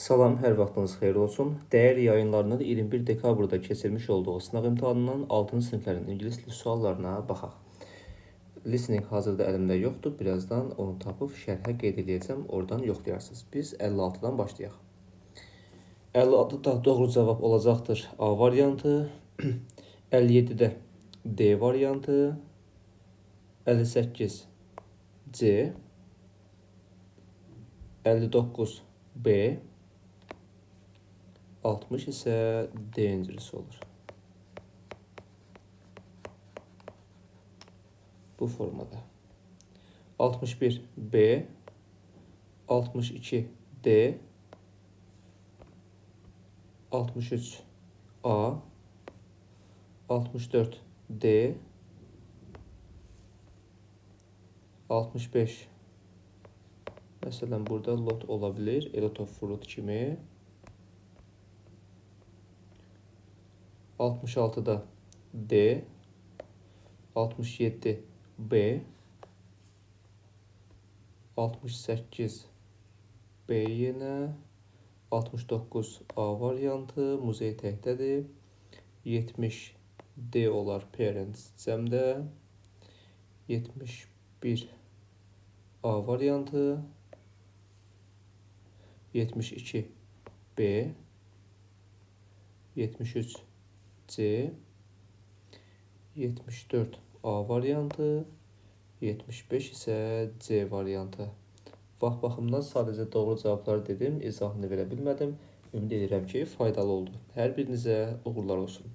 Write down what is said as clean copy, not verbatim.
Salam, hər vaxtınız xeyir olsun. Dəyər yayınlarının 21 dekabrda keçirmiş olduğu sınaq imtahanından 6-cı siniflərin ingilis dili suallarına baxaq. Listening hazırda əlimdə yoxdur. Birazdan onu tapıb şərhə qeyd eləyəcəm. Oradan yoxlayarsınız. Biz 56-dan başlayaq. 56-da doğru cavab olacaqdır A variantı. 57-də D variantı. 58 C. 59 B. 60 isə D incirisi olur. Bu formada. 61 B, 62 D, 63 A, 64 D, 65. Məsələn, burada lot ola bilər, a lot of fruit kimi. 66-da D, 67 B, 68 B yenə, 69 A variantı, muzey təkdədir. 70 D olar parents cəmdə. 71 A variantı, 72 B, 73 C, 74 A variantı, 75 isə C variantı. Vaxt baxımından sadəcə doğru cavabları dedim, izahını verə bilmədim. Ümid edirəm ki, faydalı oldu. Hər birinizə uğurlar olsun.